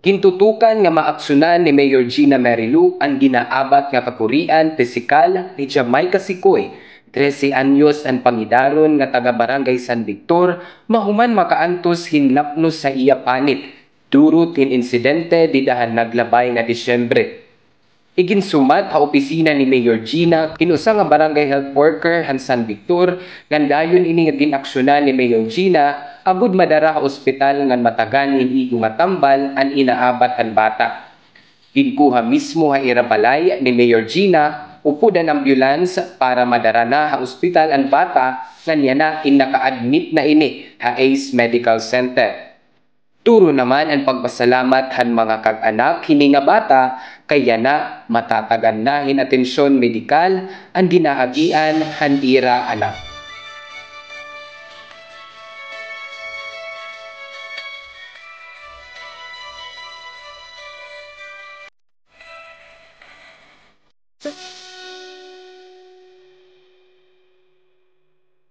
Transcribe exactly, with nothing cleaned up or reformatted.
Gintutukan nga maaksyonan ni Mayor Gina Merilu an ginaabat nga kakurian pisikal ni Jamaica Sicoy, trese anyos an pangidaron nga taga Barangay San Victor, mahuman makaantos hin lapnos ha iya panit, durot hin insidente dida han naglabay nga Disyembre. Iginsumat ha opisina ni Mayor Gina hin usa nga barangay health worker han San Victor ngan dayon ini nga gin-aksyonan ni Mayor Gina agod madara ha ospital ngan matagan hin igo nga tambal an inaabat han bata. Ginkuha mismo ha ira balay ni Mayor Gina upod an ambulance para madara na ha ospital an bata ngan yana in naka-admit na ini ha Ace Medical Center. Duro naman an pagpasalamat han mga kag-anak hini nga bata kay yana matatagan na hin atensyon medikal an ginaagian han ira anak.